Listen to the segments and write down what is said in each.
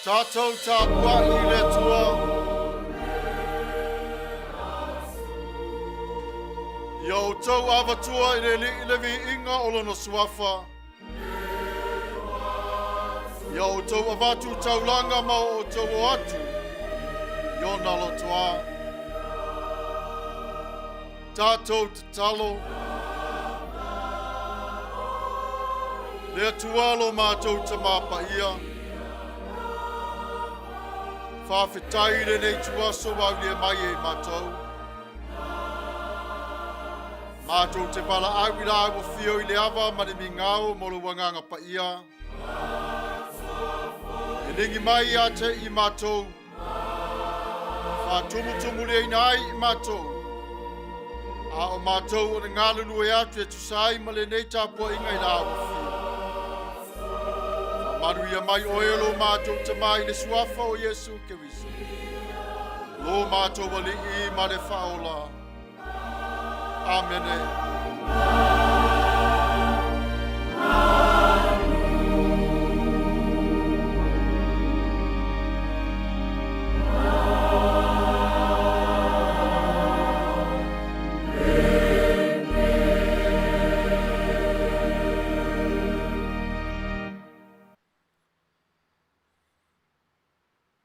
Tātou tapuai i le Atua. Ia outou avatua i le Alii le viiga o lona suafa. Ia outou avatu taulaga ma o outou o atu i ona lotoa. Tātou tatalo. Le Atua lo mātou Tamā Paia, whawhetai i lenei tuaso au le mai e mātou. Mātou te wala au i la au fio i le awa ma le mingao mo le wanganga paia. E lingi mai ia te i mātou. Whātumutumureina ai i mātou. A o mātou o le ngalulue atu e tusa ai ma lenei tapuaiga i la awafia. Whamaruia mai oe o lo mātou Tamā i le suafa o Iesu Keriso. Lo mātou ali'i ma le whaola. Amene.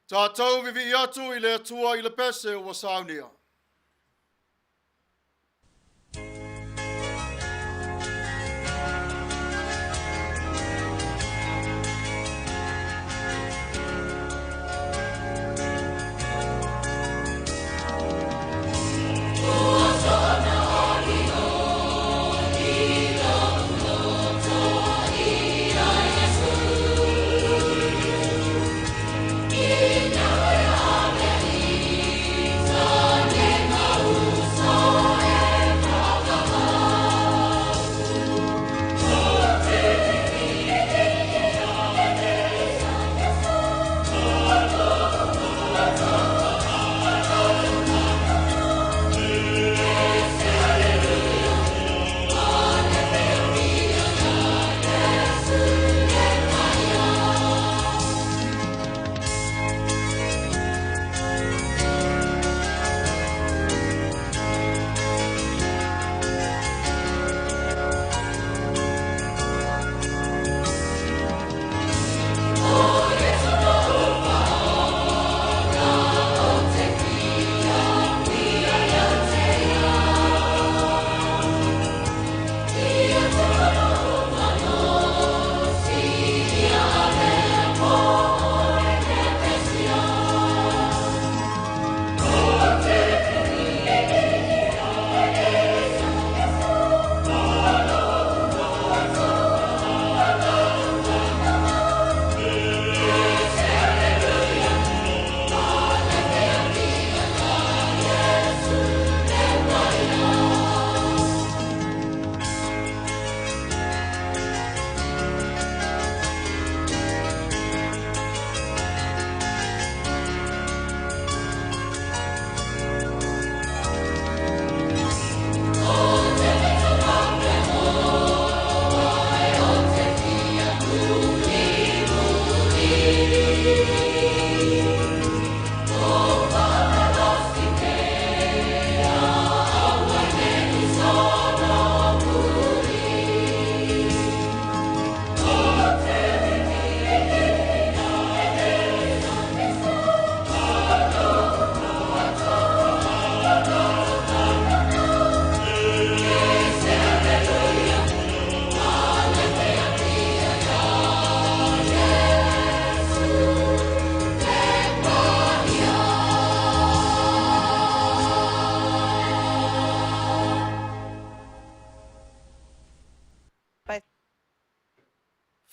Tātou vivii atu i le Atua i le pese ua saunia.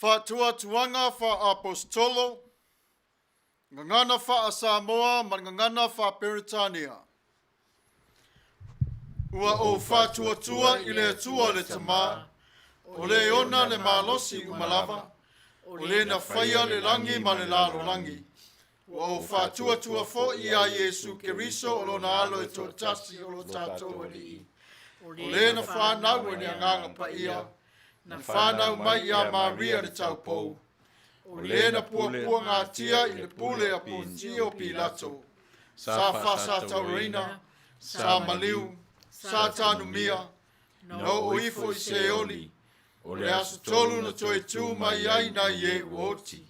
Faatuatuaga faa-Aposetolo, Gagana faa-Samoa ma le Gagana faa-Peretania. Ua ou faatuatua i le Atua le Tama, o le ona le malosi uma lava, o le na faia le lagi ma le lalolagi. Ua ou faatuatua foi iā Iesu Keriso o lona Alo e toatasi o lo tatou Alii, o le na fanau e le Agaga Paia, na fanau mai iā Maria le taupou, o le na puapuagatia i le pule a Ponitio Pilato, sa faasatauraina, sa maliu, sa tanumia, na oo ifo i Seoli, o le aso tolu na toe tu mai ai nai e ua oti,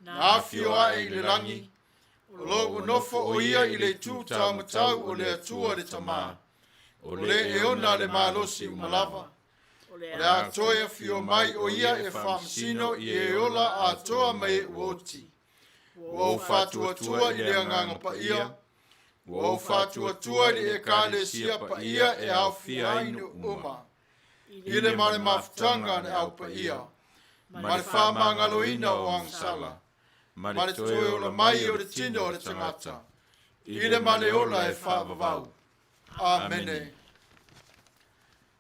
na afio ae i le lagi, o lo ua nofo o ia i le itu taumatau o le Atua le Tama, o le e ona le malosi uma lava, o le a toe afio mai o ia e faamasino i e ola atoa ma e ua oti. Ua ou faatuatua i le Agaga Paia, ua ou faatuatua i le Ekalesia paia e aofia ai nuu uma, i le ma le mafutaga a le Au Paia, ma le faamagaloina o agasala, ma le toe ola mai o le tino o le tagata, i le ma le ola e faavavau. Amene.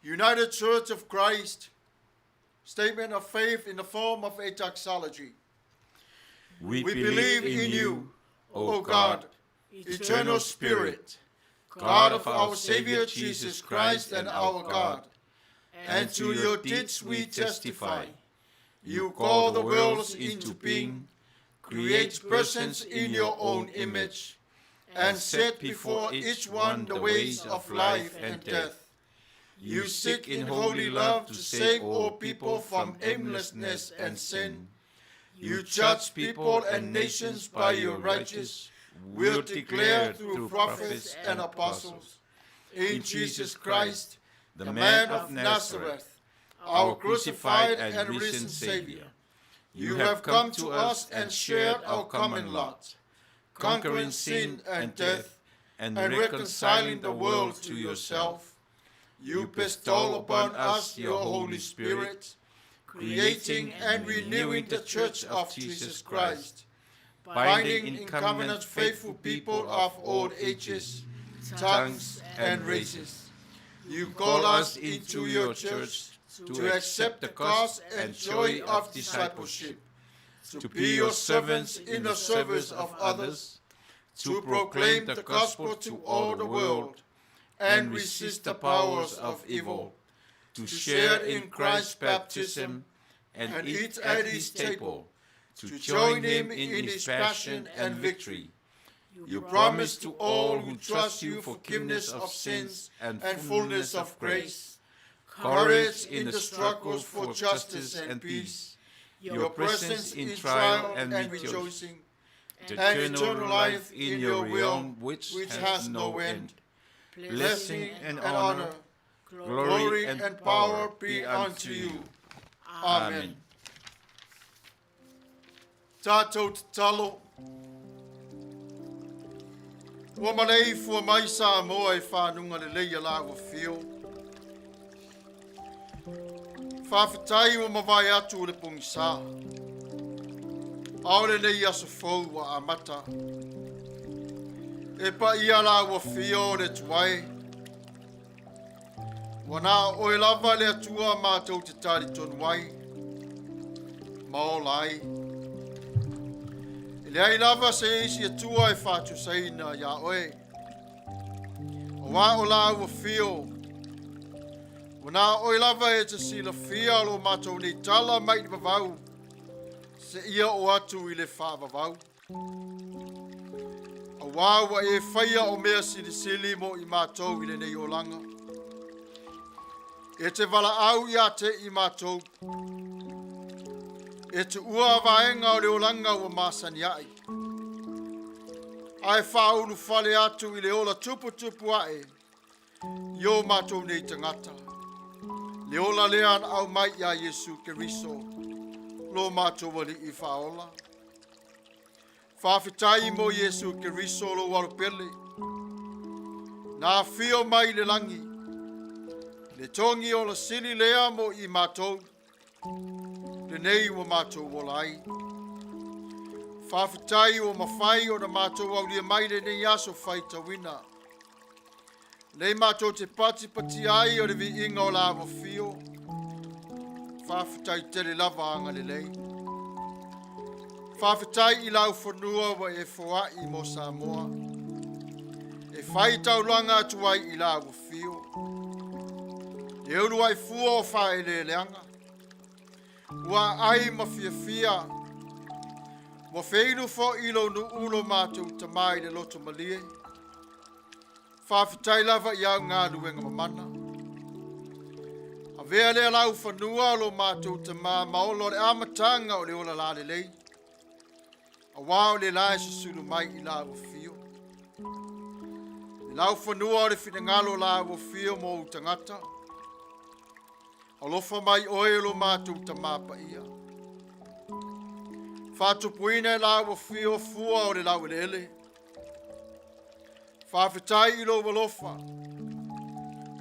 United Church of Christ, statement of faith in the form of a doxology. We We believe in you, O God, eternal Spirit, God of our Savior Jesus Christ and our God, and to your deeds we testify. You call the worlds into being, create persons in your own image, and set before each one the ways of life and death. You seek in holy love to save all people from aimlessness and sin. You judge people and nations by your righteous will declared through prophets and apostles. In Jesus Christ, the man of Nazareth, our crucified and risen Savior, you have come to us and shared our common lot, conquering sin and death and and reconciling the world to yourself. You bestow upon us your Holy Spirit, creating and renewing the church of Jesus Christ, binding in covenant faithful people of all ages, tongues, and races. You call us into your church to accept the cost and joy of discipleship, to be your servants in the service of others, to proclaim the gospel to all the world, and resist the powers of evil, to to share in Christ's baptism and and eat at his table, to to join him in his passion and victory. You promise to all who trust you forgiveness of sins and fullness of grace, courage in the struggles for justice and peace, your presence in trial and rejoicing, and eternal life in your realm which which has no end. Blessing and honor, glory and power be unto you. Amen. Tatou tatalo. Ua maleifua mai Samoa e fanuga lelei a la ua fio. Faafetai ua mavae atu le pogisa. A o lenei aso fou ua amata. E paia la ua fio o le Atua e. Ua na o oe lava le Atua matou te talitonu ai. Ma ola ai. E leai lava se isi Atua e faatusaina iā oe. Auā o lāua fio. Ua na o oe lava e te silafia lo matou nei tala mai i le vavau. Seia oo atu i le faavavau. Auā ua e faia o mea silisili mo i matou i lenei olaga. E te valaau ia te i matou. E tuua vaega o le olaga ua masani ai. Ae faaulufale atu i le ola tuputupu ae i o matou nei tagata. Le ola lea na aumai ia Iesu Keriso, lo matou Alii faaola. Faafetai mo Iesu Keriso lou alo pele, na afio mai i le lagi, le togi ola sili lea mo i matou, lenei ua matou ola ai. Faafetai ua mafai ona matou aulia mai lenei aso faitauina. Nei matou te patipatia ai o le viiga o la afio. Faafetai tele lava agalelei. Faafetai i lau fanua ua e foai mo Samoa. E fai taulaga atu ai i la afio. E ulu ai fua o faaeleeleaga. Ua ai ma fiafia. Ua feinu foi lou nuu lo matou tamā i le loto malie. Faafetai lava i au galuega mamana. Avea lea lau fanua lo matou tamā ma ola o le amataga o le ola lalelei. Auā o le la e susulu mai i la afio. Le lau fanua o le finagalo la afio mo ou tagata. Alofa mai oe lo matou tamā paia. Faatupuina e la afio fua o le laueleele. Faafetai i lou alofa.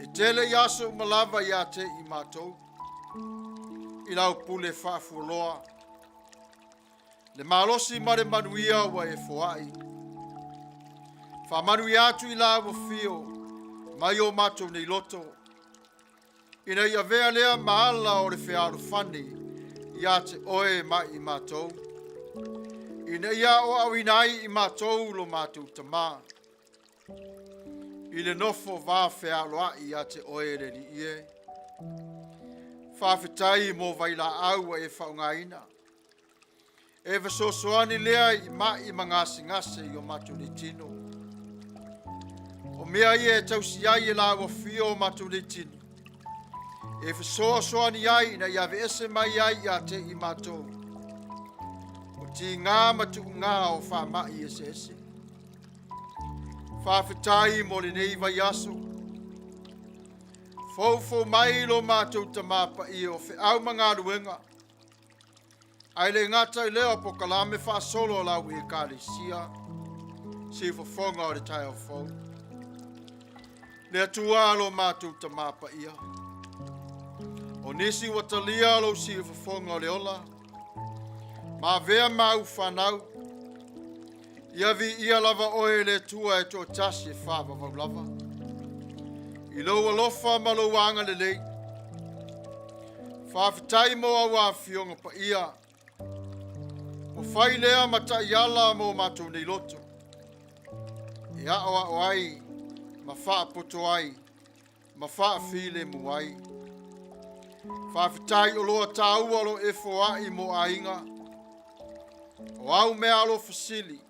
E tele i aso uma lava ia te i matou. I lau pule faafualoa. Le malosi ma le manuia ua e foai. Faamanuia atu i la ua fio mai o matou nei loto. Ina ia avea lea ma ala o le fealofani ia te oe ma i matou. Ina ia aoaoina ai i matou lo matou tamā. I le nofo va fealoai ia te oe le Alii e. Faafetai mo vailaau ua e faaaogaina. E fesoasoani lea i mai ma gasegase i o matou nei tino. O mea ia e tausi ai e la ua fio o matou nei tino. E fesoasoani ai ina ia aveese mai ai ia te i matou. O tigā ma tuugā o faamai eseese. Faafetai mo lenei vaiaso. Foufou mai lo matou tamā paia o feau ma galuega. Ae le gata i lea o polokalame faasolo a lau Ekalesia, siufofoga o le taeao fou. Le Atua lo matou tamā paia. O nisi ua talia lou siufofoga o le ola, ma avea ma au fanau, ia viia lava oe le Atua e toatasi e faavavau lava. I lou alofa ma lou agalelei, faafetai mo au afioga paia. Ua fai lea ma taiala mo matou nei loto, e aoao ai ma faapoto ai ma faafilemu ai. Faafetai o loa tāua lo e foai mo aiga, o au mea alofa sili,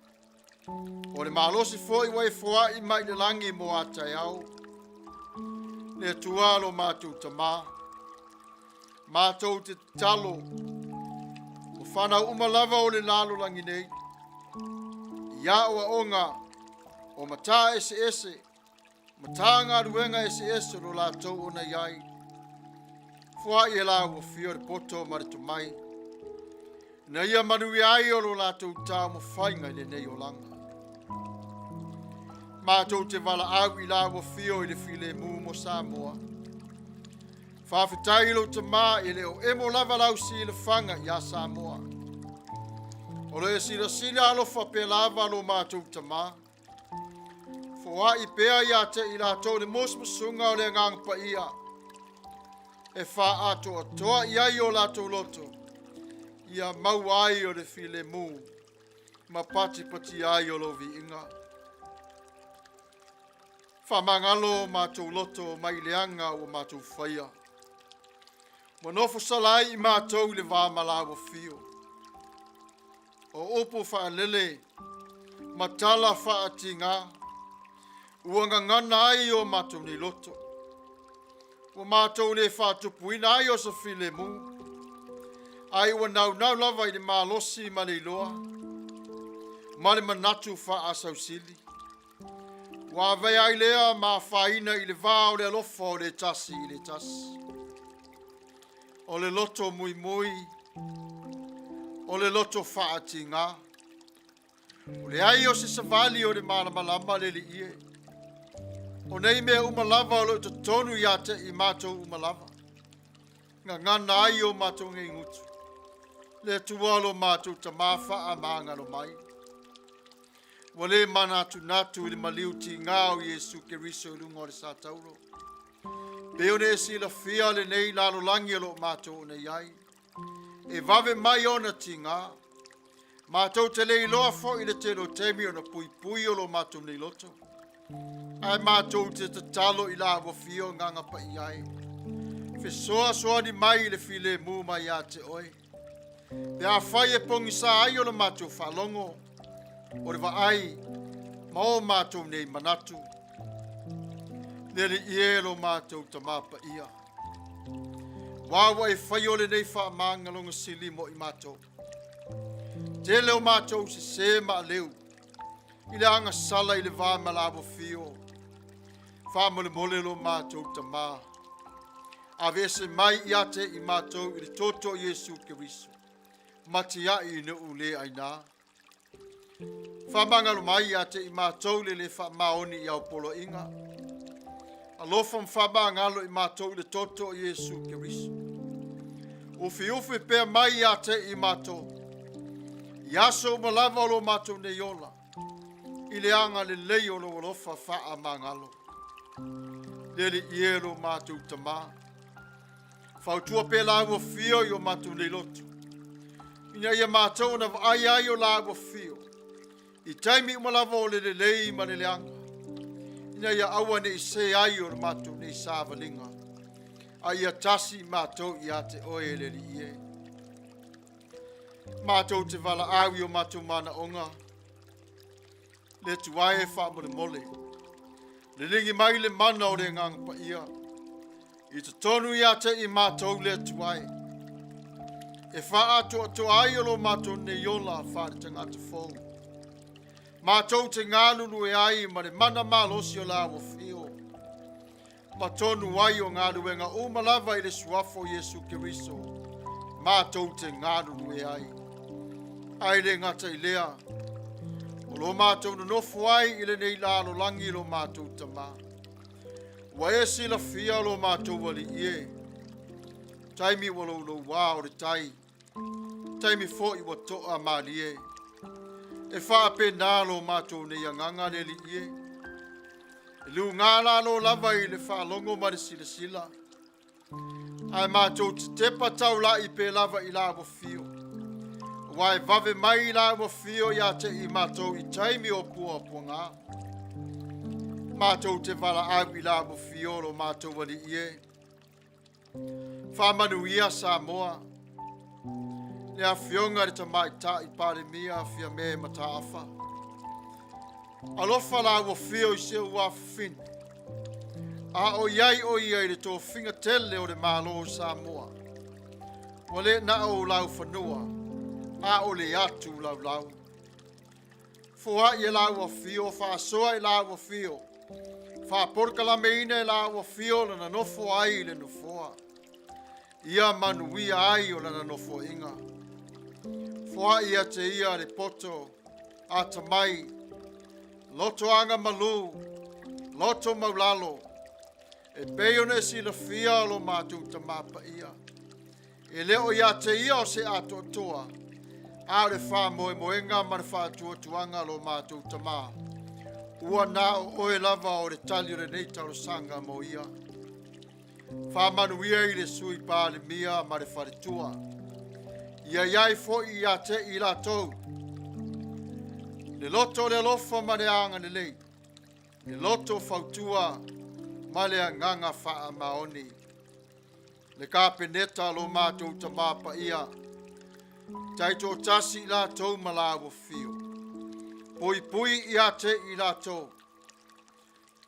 o le malosi foi ua e foai mai le lagi mo a taeao. Le Atua lo matou tamā, matou te tatalo, o fanau uma lava o le lalolagi nei, i aoaoga o matā eseese, Matagaluega eseese o lo latou ona i ai. Foai e la ua fio le poto ma le tomai, ina ia manuia ai o lo latou taumafaiga i lenei olaga. Matou te valaau i la ua fio i le filemu mo Samoa. Faafetai i lou tamā e le o emo lava lau silafaga iā Samoa. O lo e silasila alofa pea lava lo matou tamā. Foai pea ia te i latou le musumusuga o le Agaga Paia, e faaatoatoa i ai o latou loto, ia maua ai o le filemu ma patipatia ai o lou viiga. Faamagalo matou loto mai le aga ua matou faia. Ua nofo sala ai i matou i le va ma la ua fio. O upu faalele ma tala faatiga ua gagana ai o matou nei loto. Ua matou le faatupuina ai o se filemu, ai ua naunau lava i le malosi ma le iloa, ma le manatu faasausili. Ua avea ai lea ma afaina i le va o le alofa o le tasi i le tasi. O le loto muimui, o le loto faatiga. O le ai o se savali o le malamalama le Alii e. O nei mea uma lava o lo o i totonu ia te i matou uma lava. Gagana ai o matou nei gutu. Le Atua lo matou Tamā faamagalo mai. Ua le manatunatu i le maliu tiga o Iesu Keriso i luga o le satauro. Pei ona e silafia lenei lalolagi o lo o matou ona i ai. E vave mai ona tiga. Matou te le iloa foi le tele o taimi ona puipui o lo matou nei loto. Ae matou te tatalo i lau Afio Agaga Paia e. Fesoasoani mai i le filemu mai ia te oe. Pe afai e pogisa ai o le matou faalogo, o le vaai ma o matou nei manatu. Le Alii e lo matou Tamā Paia. Aua ua e faia o lenei faamagaloga sili mo i matou. Tele o matou sesē ma aleu i le agasala i le va ma lau Afio. Faamolemole lo matou Tamā. Aveese mai ia te i matou i le toto o Iesu Keriso, ma tiai i nuu le aina. Faamagalo mai ia te i matou le le faamaoni i au poloaiga. Alofa ma faamagalo i matou i le toto o Iesu Keriso. Ufiufi pea mai ia te i matou i aso uma lava o lo matou nei ola, i le agalelei o lou alofa faamagalo. Le Alii e lo matou Tamā, fautua pea lau Afio i o matou nei loto, ina ia matou ona vaai ai o lau Afio i taimi uma lava o le lelei ma le leaga, ina ia aua ne i se ai o le matou nei savaliga, a ia tasi matou ia te oe e le Alii e. Matou te valaau i o matou manaoga, le Atua e faamolemole, liligi mai le mana o le Agaga Paia i totonu ia te i matou le Atua e, e faaatoatoa ai o lo matou nei ola faaletagata fou. Matou te galulue ai ma le mana malosi o lau Afio, ma tonu ai o galuega uma lava i le suafa o Iesu Keriso, matou te galulue ai. Ae le gata i lea, o lo matou nonofo ai i lenei lalolagi lo matou Tamā. Ua e silafia lo matou Alii e, taimi ua loulouā o le tai, taimi foi ua toa malie. E faapena lo matou nei agaga le Alii e. E lugā lalo lava i le faalogo ma le silasila, ae matou te tepa taulai pe lava i lau Afio, aua e vave mai lau Afio ia te i matou i taimi o puapuaga. Matou te valaau i lau Afio lo matou Alii e. Faamanuia Samoa, le Afioga i le Tamaitai Palemia Fiame Mataafa. Alofa lau Afio i si ou afafine, a o i ai o ia i le tofiga tele o le Malo o Samoa. Ua le na o laufanua, a o le atu laulau. Foai e lau Afio, faasoa e lau Afio, faapolokalameina e lau Afio lana nofo ai i le nofoa, ia manuia ai o lana nofoaiga. Foai ia te ia le poto atamai, loto agamalu, loto maulalo, e pei ona e silafia lo matou Tamā Paia. E le o ia te ia o se atoatoa, a o le faamoemoega ma le faatuatuaga lo matou Tamā. Ua na o oe lava o le tali o lenei talosaga mo ia. Faamanuia i le Sui Palemia ma le faletua. Ia i ai foi ia te i latou le loto o le alofa ma le agalelei, le loto fautua ma le agaga faamaoni. Le Kapeneta lo matou Tamā Paia, Taitoatasi i latou ma laua fio. Puipui ia te i latou.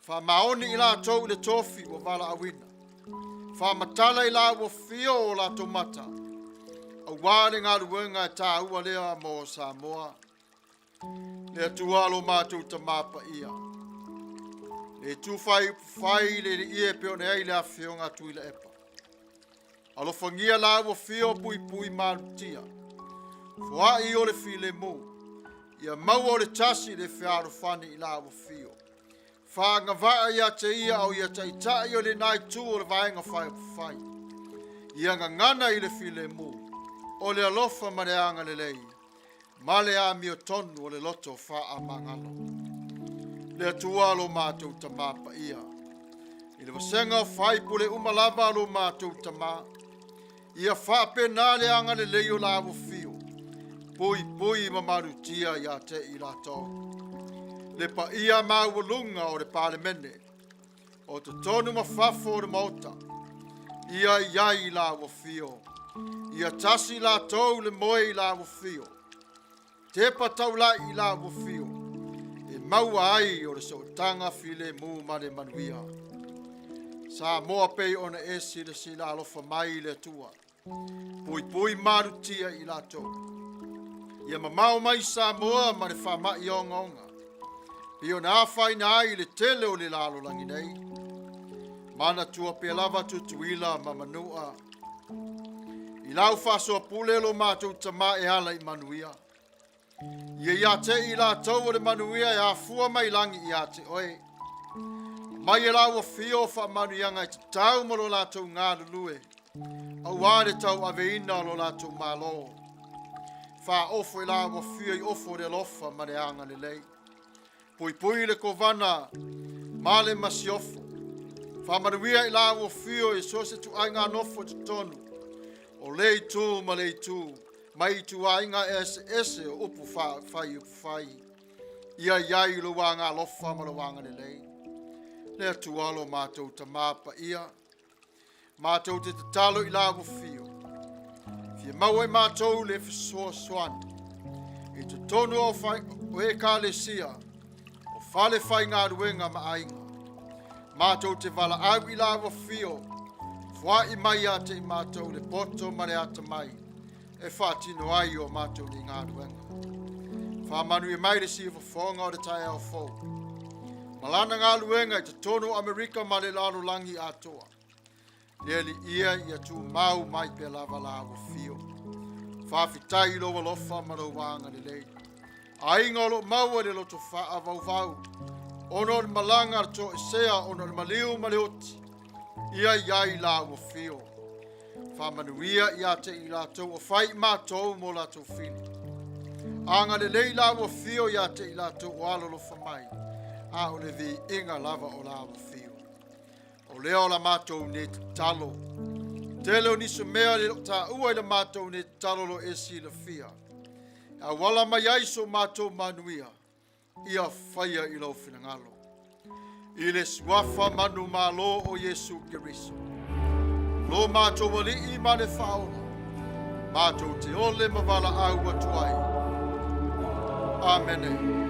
Faamaoni i latou i le tofi ua valaauina. Faamatala i laua fio o latou mata, auā le galuega e tāua lea mo Samoa. Le Atua lo matou Tamā paia, le itu fai upufai le alii e pei ona i ai le afioga a Tuilaepa. Alofagia laua fio puipui malutia. Foai o le filemu, ia maua o le tasi le fealofani i laua fio. Faagavaa ia te ia o ia taitai o lena itu o le Vaega Faaupufai. Ia gagana i le filemu, o le alofa ma le agalelei, ma le amiotonu o le loto faamagalo. Le Atua lo matou Tamā paia, i le vasega o faipule uma lava lo matou Tamā, ia faapena le agalelei o laua fio, puipui ma malutia ia te i latou. Le paia maualuga o le Palemene, o totonu ma fafo o le Maota, ia i ai i laua fio, ia tasi latou le moe i laua fio, tepa taulai i laua fio, e maua ai o le sootaga filemu ma le manuia. Samoa pei ona e silasila alofa mai i le Atua, puipui malutia i latou. Ia mamao mai Samoa ma le faamai ogaoga, pei ona afaina ai le tele o le lalolagi nei. Manatua pea lava Tutuila ma Manua. I lau faasoapule lo matou Tamā e ala i manuia. Ia ia te i latou o le manuia e afua mai lagi ia te oe. Mai e laua fio o faamanuiaga e tatau mo lo latou galulue, auā le tauaveina o lo latou Malo. Faaofo i laua fio i ofo o le alofa ma le agalelei. Puipui le Kovana ma le Masiofo. Faamanuia i laua fio i so o se ituaiga nofo i totonu o le itu ma le itu, mai ituaiga eseese o upu fai upu fai. Ia i ai lou agalofa ma lou agalelei. Le Atua lo matou Tamā paia, matou te tatalo i laua fio, fia maua i matou le fesoasoani i totonu o, o ekalesia, o fale faigaluega ma aiga. Matou te valaau i laua fio, foai mai ia te i matou le poto ma le atamai, e faatino ai o matou nei galuega. Faamanuia mai le siufofoga o le taeao fou, ma lana galuega i totonu o Amerika ma le lalolagi atoa. Le Alii ia tumau mai pea lava laua fio. Faafetai i lou alofa ma lou agalelei. Aiga o lo o maua i le loto faavauvau, ona o le malaga a le toesea, ona o le maliu ma le oti, ia i ai laua fio. Faamanuia ia te i latou o fai i matou mo latou fili. Agalelei laua fio ia te i latou o alolofa mai, a o le viiga lava o laua fio. O lea o la matou nei tatalo. Tele o nisi mea le o taua i le matou nei tatalo lo e silafia. E auala mai ai so matou manuia, ia faia i lou finagalo. I le suafa manumalo o Iesu Keriso, lo matou Alii ma le Faaola, matou te ole ma valaau atu ai. Amene.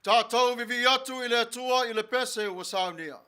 Tatou vivii atu i le Atua i le pese ua saunia.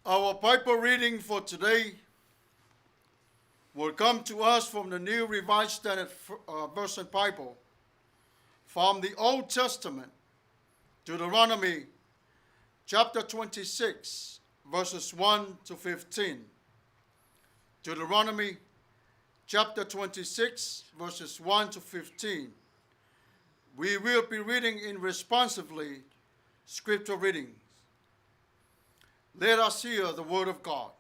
Our Bible reading for today will come to us from the New Revised Standard Version Bible, from the Old Testament, Deuteronomy chapter 26, verses 1 to 15. Deuteronomy chapter 26, verses 1 to 15. We will be reading in responsively scripture readings. Let us hear the word of God.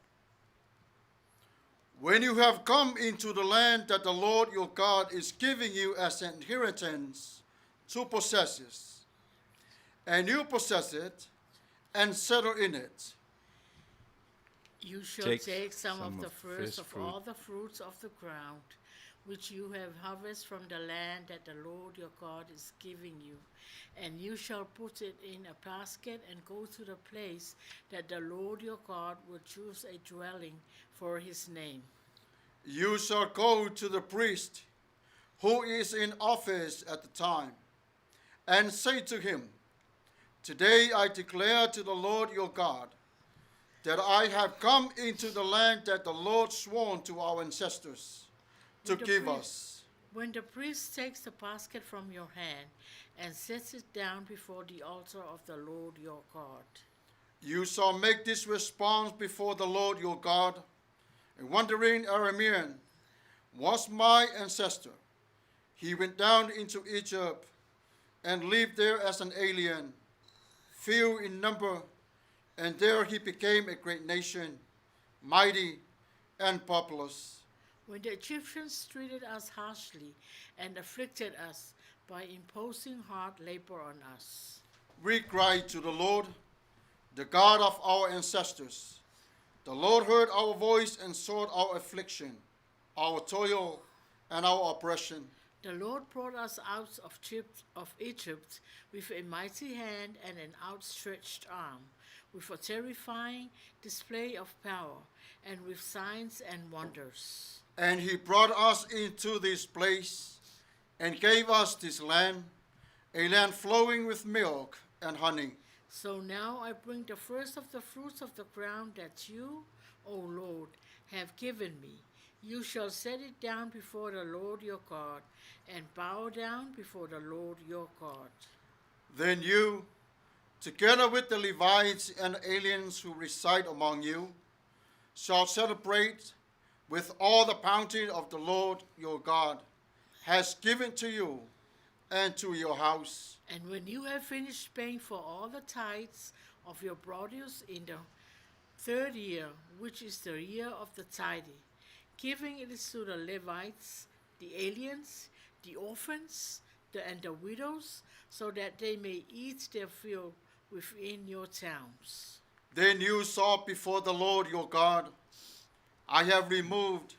When you have come into the land that the Lord your God is giving you as an inheritance to possess it, and you possess it and settle in it, You shall Take take some some of the of first first of fruit. all the fruits of the ground, which you have harvested from the land that the Lord your God is giving you, and you shall put it in a basket and go to the place that the Lord your God will choose a dwelling for his name. You shall go to the priest who is in office at the time and say to him, Today I declare to the Lord your God that I have come into the land that the Lord swore to our ancestors to With the give priest- us. When the priest takes the basket from your hand and sets it down before the altar of the Lord your God, You shall make this response before the Lord your God. A wandering Aramean was my ancestor. He went down into Egypt and lived there as an alien, few in number, and there he became a great nation, mighty and populous. When the Egyptians treated us harshly and afflicted us by imposing hard labor on us, We cried to the Lord, the God of our ancestors. The Lord heard our voice and saw our affliction, our toil, and our oppression. The Lord brought us out of Egypt with a mighty hand and an outstretched arm, with a terrifying display of power, and with signs and wonders. And he brought us into this place and gave us this land, a land flowing with milk and honey. So now I bring the first of the fruits of the ground that you, O Lord, have given me. You shall set it down before the Lord your God, and bow down before the Lord your God. Then you, together with the Levites and aliens who reside among you, shall celebrate with all the bounty of the Lord your God has given to you and to your house. And when you have finished paying for all the tithes of your produce in the third year, which is the year of the tithing, giving it to the Levites, the aliens, the orphans, and the widows, so that they may eat their fill within your towns. Then you saw before the Lord your God, I have removed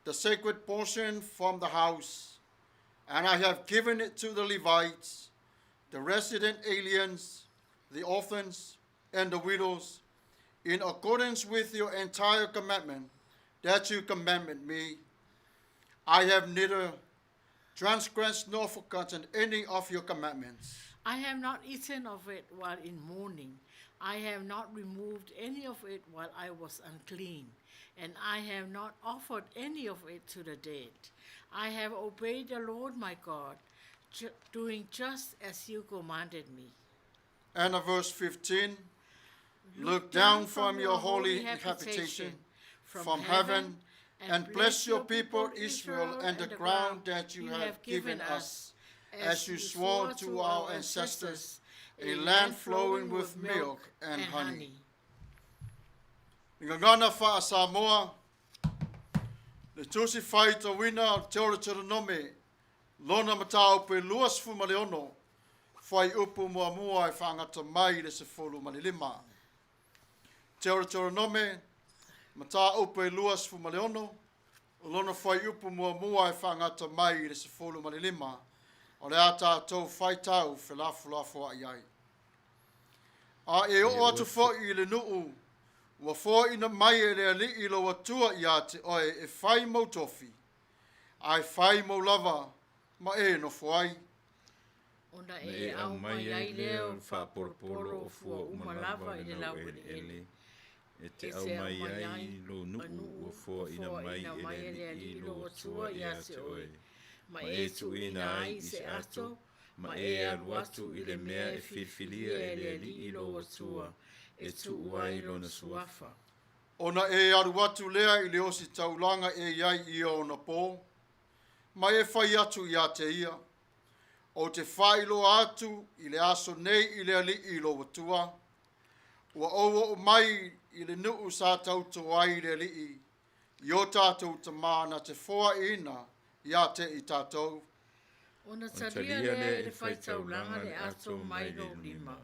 the sacred portion from the house, and I have given it to the Levites, the resident aliens, the orphans, and the widows, in accordance with your entire commandment that you commanded me. I have neither transgressed nor forgotten any of your commandments. I have not eaten of it while in mourning. I have not removed any of it while I was unclean, and I have not offered any of it to the dead. I have obeyed the Lord my God, doing just as you commanded me. And verse 15, Look down from your holy habitation, from heaven, and bless your people Israel and the ground that you have given us, as you swore to our ancestors, a land flowing with milk and honey. Gagana fa Samoa, le tusi faitauina o Teuteronome, lona mataupu e 26, fuaiupu muamua e faagata mai le 15. Teuteronome, mataupu e 26, o lona fuaiupu muamua e faagata mai le 15, o le a tatou faitau felafolafoai ai. A e oo atu foʻi i le nuu, ua foaina mai e le Alii lou Atua ia te oe e fai mou tofi, ae fai mou lava ma e nofo ai. Ona Na e e aumai aumai ai ai lea lea o o le le faapolopolo faapolopolo o o fua fua uma uma lava lava i i le le laueleele. laueleele. E te aumai ai lou nuu ua foaina mai e le Alii lou Atua ia te oe, ma e tuuina ai i se ato, ma e alu atu i le mea e filifilia e le Alii lou Atua e tuu ai lona suafa. Ona e alu atu lea i le ositaulaga e i ai i ona pō, ma e fai atu ia te ia, Ou te faailoa atu i le aso nei i le Alii lou Atua, ua ou oo mai i le nuu sa tauto ai le Alii i o tatou tamā na te foaiina ia te i tatou. Ona talia lea e le faitaulaga le ato mai lou lima,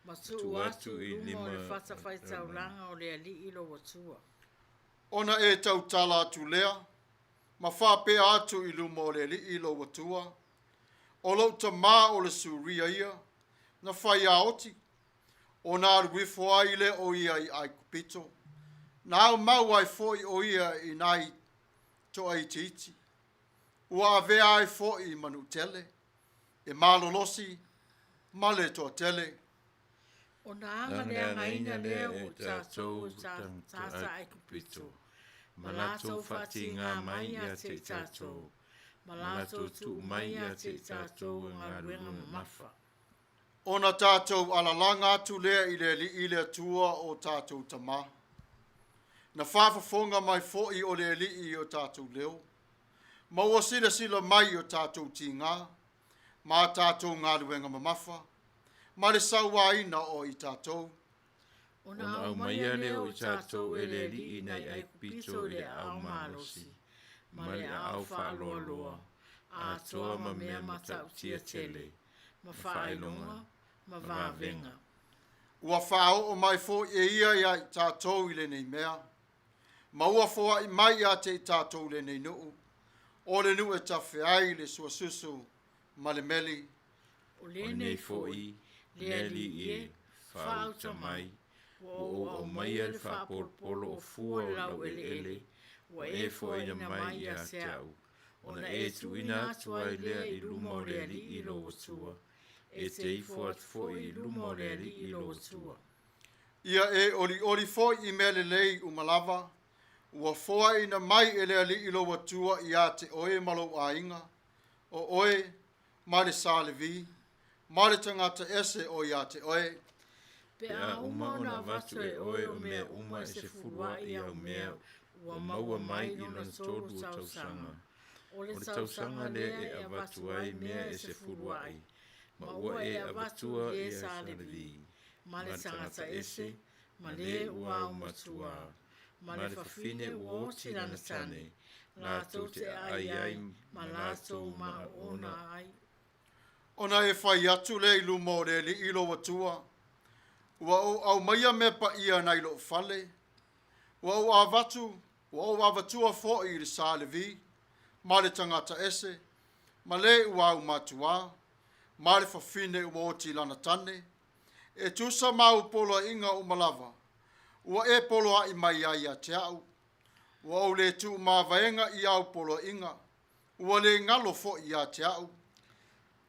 ma tuu atu i luma o le fatafaitaulaga o le Alii lou Atua. Ona e tautala atu lea, ma faapea atu i luma o le Alii lou Atua, O lou tamā o le Suria ia, na faiaoti, ona alu ifo ai lea o ia i Aikupito, na aumau ai foi o ia i nai toaitiiti, ua avea ai foi ma nuu tele, e malolosi ma le toatele. Ona agaleagaina lea o i tatou e tagata Aikupito, ma latou faatiga mai ia te i tatou, ma latou tuu mai ia te i tatou e galuega mamafa. Ona tatou alalaga atu lea i le Alii le Atua o tatou tamā. Na faafofoga mai foi o le Alii i o tatou leo, ma ua silasila mai i o tatou tiga, ma a tatou galuega mamafa, ma le sauaina o i tatou. Ona aumaia lea o i tatou e le Alii nai Aikupito i le aao malosi, ma le aao faaloaloa, atoa ma mea matautia tele, ma faailoga, ma vavega. Ua faaoo mai foi e ia ia i tatou i lenei mea, ma ua foai mai ia te i tatou lenei nuu, o le nuu e tafe ai le suasusu ma le meli. O lenei foi, le Alii e, faauta mai, ua ou aumaia le faapolopolo o fua o laueleele, ua e foaina mai ia te au, ona e tuuina atu ai lea i luma o le Alii lou Atua, e te ifo atu foi i luma o le Alii lou Atua. Ia e olioli foi i mea lelei uma lava, ua foaina mai e le Alii lou Atua ia te oe ma lou aiga, o oe ma le sa Levi, ma le tagata ese o ia te oe. Pe a uma ona avatu e oe o mea uma e sefuluaʻi au mea ua maua mai i lona tolu o tausaga, o le tausaga lea e avatu ai mea e sefuluaʻi, ma ua e avatua i e sa Levi, ma le tagata ese, ma le ua aumatuā, ma le fafine ua oti lana tane, latou te aai ai ma latou maona ai. Ona e fai atu lea i luma o le Alii lou Atua, Ua ou aumaia mea paia nai lou fale, ua ou avatu, ua ou avatua foi i le sa Levi, ma le tagata ese, ma le ua aumatuā, ma le fafine ua oti lana tane, e tusa ma au poloaiga uma lava, ua e poloai mai ai ia te au. Ua ou le tuumavaega i au poloaiga, ua le galo foi ia te au.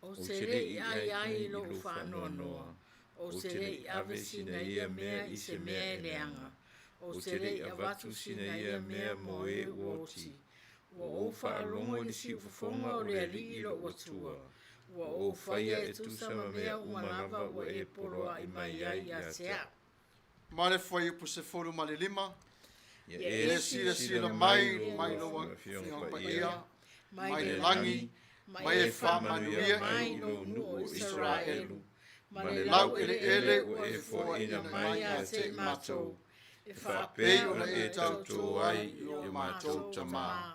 Ou te le i ai ai i lou faanoanoa, ou te le i ave sina ia mea i se mea e leaga, ou te le i avatu sina ia mea mo e ua oti. Ua ou faalogo i le siufofoga o le Alii lou Atua, ua ou faia e tusa ma mea uma lava ua e poloai mai ai ia te au. Ma le fuaiupu 15. Ia E e silasila silasila mai mai mai lou lou Afioga Afioga Paia, Paia, mai mai le le lagi, lagi, ma ma e e faamanuia faamanuia mai mai i lou lou nuu nuu o o Isaraelu, Isaraelu, ma ma le le laueleele laueleele ua ua e e foaina foaina mai mai ia ia te te i i matou, matou, e e pei faapei ona ona e e tauto tauto ai ai i i o o matou matou tamā, tamā,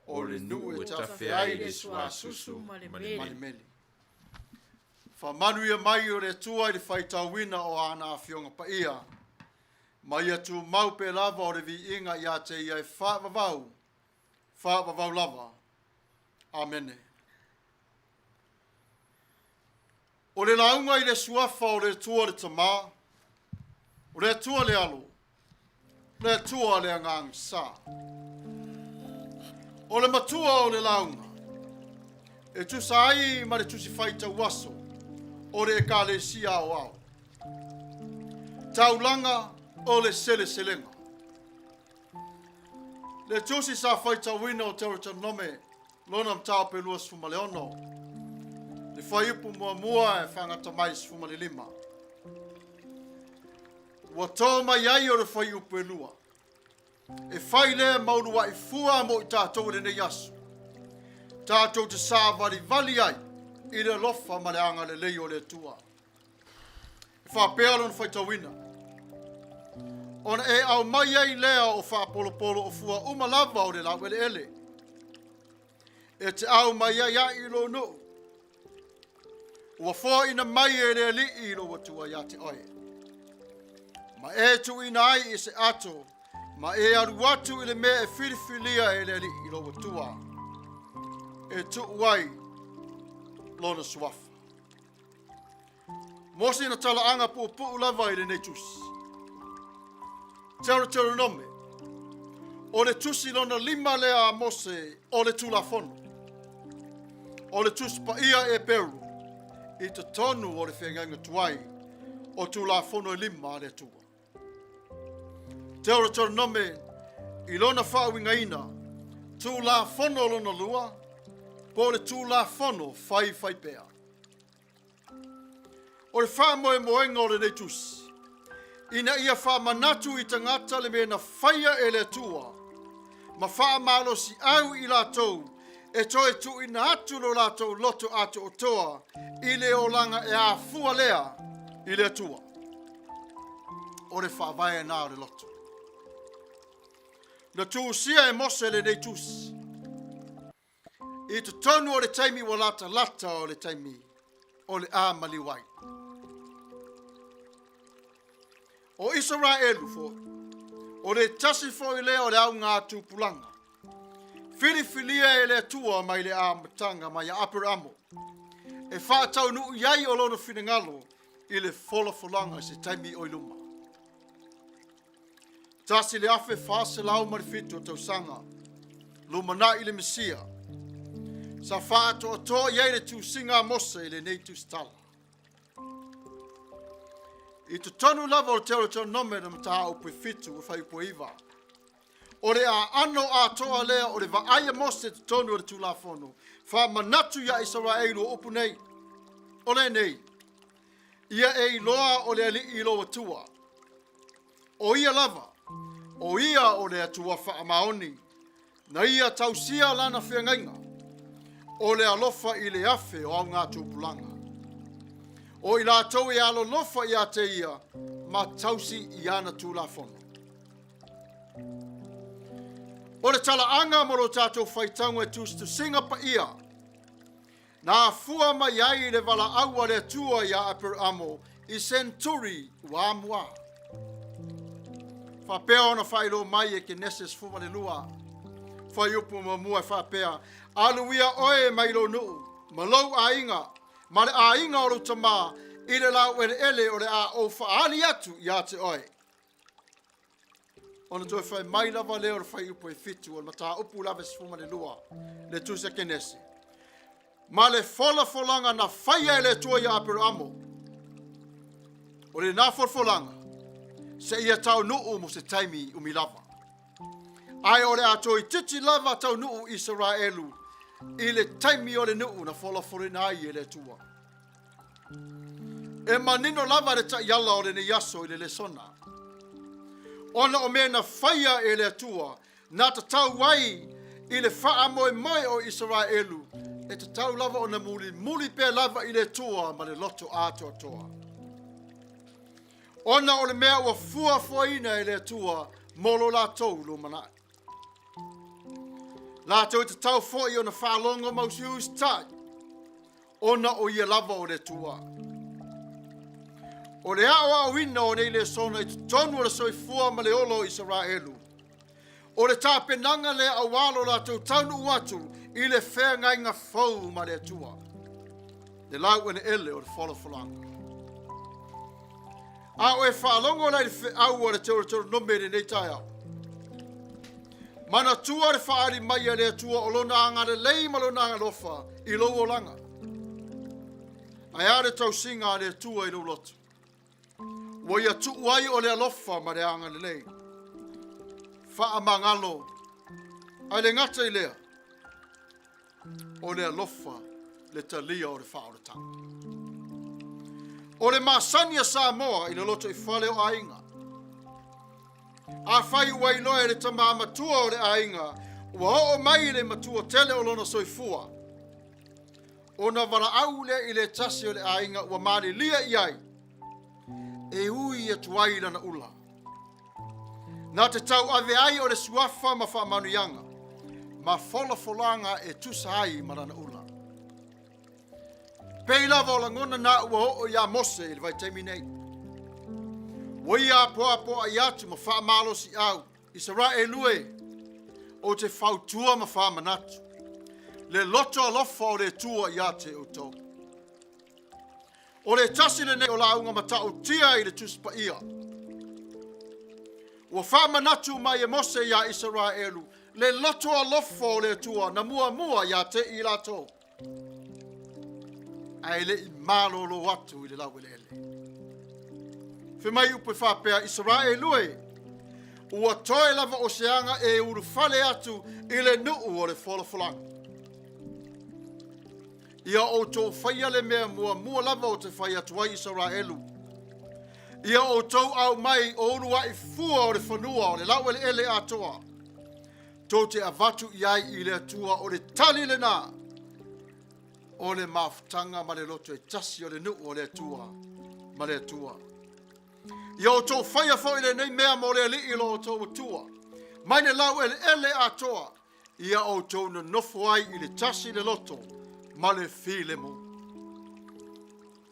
o o le le nuu nuu e e tafe tafe ai ai le le suasusu suasusu ma le ma le ma meli. le meli. meli. Faamanuia mai o le Atua i le faitauina o ana afioga paia, ma ia tumau pe lava o le viiga ia te ia e faavavau, faavavau lava. Amene. O le lauga i le suafa o le Atua le Tamā, o le Atua le Alo, o le Atua le Agaga Sa. O le matua o le lauga, e tusa ai ma le tusi faitauaso o le Ekalesia Aoao. Taulaga O le seleselega. Le tusi sa faitauina o Teurotonome, lona mataupu e 26, le fuaiupu muamua e faagata mai i le 15. Ua to mai ai o le fuaiupu e lua. E fai lea ma uluai fua mo i tatou i lenei aso. Tatou te savalivali ai i le alofa ma le agalelei o le Atua. E faapea lona faitauina. Ona e aumai ai lea o faapolopolo o fua uma lava o le laueleele. E te aumai ai ai i lou nuu. Ua foaina mai e le Alii lou Atua ia te oe. Ma e tuuina ai i se ato, ma e alu atu i le mea e filifilia e le Alii lou Atua, e tuu ai lona suafa. Mo sina talaaga puupuu lava i lenei tusi. Deuteronome, o le tusi lona lima lea a Mose o le Tulafono. O le tusi paia Eperu i totonu o le feagaiga tuai o Tulafono e lima a le Atua. Deuteronome i lona faauigaina, Tulafono lona lua, po o le Tulafono faifaipea. O le faamoemoega o lenei tusi, ina ia faamanatu i tagata le mea na faia e le Atua, ma faamalosiau i latou e toe tuuina atu lo latou loto atoatoa i le olaga e afua lea i le Atua. O le faavae na o le loto. Na tusia e Mose lenei tusi i totonu o le taimi ua latalata o le taimi o le a maliu ai. O Isaraelu foi, o le tasi foi lea o le auga tupulaga. Filifilia e le Atua mai le amataga mai ia Aperamo, e faataunuu i ai o lona finagalo i le folafolaga i se taimi o i luma. 1407 o tausaga lumanai le Mesia sa faatoatoa i ai le tusiga a Mose i lenei tusitala. I totonu lava o Deuteronome na mataupu e 7 e fuaiupu e 9, o le aano atoa lea o le vaai a Mose i totonu o le Tulafono, faamanatu iā Isaraelu o upu nei, o lenei, ia e iloa o le Alii lou Atua, O ia lava, o ia o le Atua faamaoni, na ia tausia lana feagaiga, o le alofa i le afe o augatupulaga. O i latou e alolofa ia te ia ma tausi i ana tulafono. O le talaaga mo lo tatou faitauga e tusitusiga paia, Na afua mai ai le valaau a le Atua iā Aperamo i senturi ua amuā. Faapea ona faailoa mai e Kenese 12, fuaiupu muamua e faapea, Alu ia oe mai lou nuu, ma lou aiga, ma le aiga o lou tamā, i le laueleele o le a ou faaali atu ia te oe. Ona toe fai mai lava lea o le fuaiupu e 7 o le mataupu lava e 12, le tusi a Kenese. Ma le folafolaga na faia e le Atua ia Aperamo, o lena folafolaga, seia taunuu mo se taimi umi lava. Ae o le a toeitiiti lava taunuu Isaraelu i le taimi o le nuu na folafolaina ai e le Atua. E manino lava le taiala o lenei aso i le lesona. Ona o mea na faia e le Atua, na tatau ai i le faamoemoe o Isaraelu, e tatau lava ona mulimuli pea lava i le Atua ma le loto atoatoa. Ona o le mea ua fuafuaina e le Atua mo lo latou lumanai. Latou e tatau foi ona faalogo ma usiusitai, ona o ia lava o le Atua. O le aoaoina o nei lesona i totonu o le soifua ma le ola o Isaraelu, o le tapenaga lea auā lo latou taunuu atu i le feagaiga fou ma le Atua, le laueleele o le folafolaga. A o e faalogo la i le feau a le Teuroteronome i lenei taeao, manatua le faaali mai a le Atua o lona agalelei ma lona alofa i lou olaga. Ae a le tausiga a le Atua i lou loto? Ua ia tuu ai o le alofa ma le agalelei. Faamagalo, ae le gata i lea, o le alofa le talia o le faaolataga. O le masani a Samoa i le lotoifale o aiga. Afai ua iloa e le tamā matua o le aiga ua oo mai le matua tele o lona soifua, ona valaau lea i le tasi o le aiga ua malilia i ai, e ui atu ai lana ula. Na te tauave ai o le suafa ma faamanuiaga, ma folafolaga e tusa ai ma lana ula. Pei lava o lagona na ua oo iā Mose i le vaitaimi nei. Ua ia apoapoai atu ma faamalosiau, Isaraelu e, ou te fautua ma faamanatu le loto alofa o le Atua ia te outou. O le tasi lenei o lauga matautia i le Tusi Paia. Ua faamanatu mai e Mose iā Isaraelu le loto alofa o le Atua na muamua ia te i latou, ae le i malolo atu i le laueleele. Fai mai upu e faapea, Isaraelu e, ua toe lava o se aga e ulufale atu i le nuu o le folafolaga. Ia outou faia le mea muamua lava ou te fai atu ai Isaraelu. Ia outou aumai o uluai fua o le fanua o le laueleele atoa, tou te avatu i ai i le Atua o le tali lena o le mafutaga ma le loto e tasi o le nuu o le Atua ma le Atua. Ia outou faia foi lenei mea mo le Alii lo outou Atua, mai le laueleele atoa, ia outou nonofo ai i le tasi le loto ma le filemu.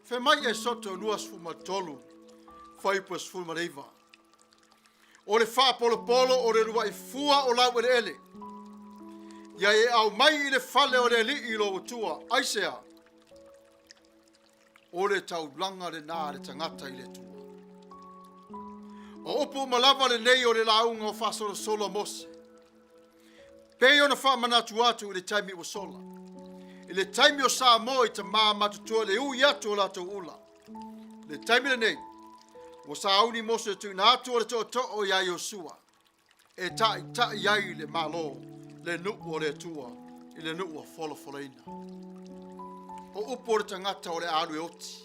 Fai mai Esoto 23, fuaiupu 19. O le faapolopolo o le uluai fua o laueleele, ia e aumai i le fale o le Alii lou Atua. Aisea? O le taulaga lena a le tagata i le Atua. O upu uma lava lenei o le lauga o faasolosolo a Mose, pei ona faamanatu atu i le taimi ua sola, i le taimi o Samoa i tamā matutua le ui atu o latou ula. Le taimi lenei, ua sauni Mose e tuuina atu o le tootoo iā Iosua, e taitai ai le Malo, le nuu o le Atua, i le nuu ua folafolaina. O upu o le tagata o le a alu e oti.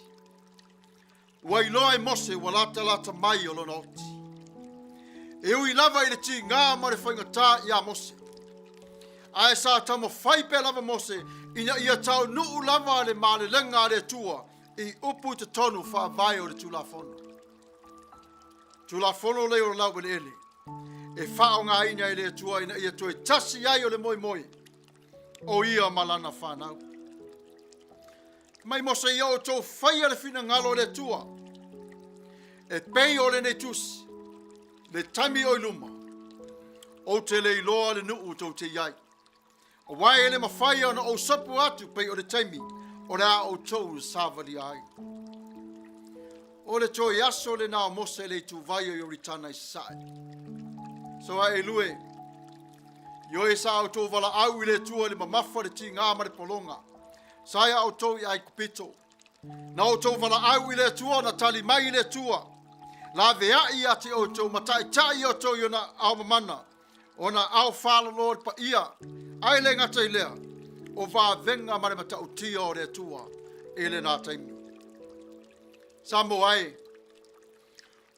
Ua iloa e Mose ua latalata mai o lona oti. E ui lava i le tigā ma le faigata iā Mose, ae sa taumafai pea lava Mose ina ia taunuu lava le malelega a le Atua i upu i totonu faavae o le Tulafono. Tulafono lea o le laueleele e faaaogaina e le Atua ina ia toe tasi ai o le moemoe o ia ma lana fanau. Mai Mose ia outou faia le finagalo o le Atua e pei o lenei tusi, le taimi o i luma, ou te le iloa le nuu tou te i ai. Aua e le mafai ona ou sopu atu pei o le taimi o le a outou savalia ai. O le toe aso lena o Mose i le ituvai o Ioritana i sasae. Isaraelu e, ioe sa outou valaau i le Atua i le mamafa, le tigā ma le pologa. Sa ia outou i Aikupito. Na outou valaau i le Atua, na tali mai i le Atua. Laveai ia te outou ma taitai outou i ona ao mamana, ona ao faalolo o le paia, ae le gata i lea, o vavega ma le matautia o le Atua i lena taimi. Samoa e,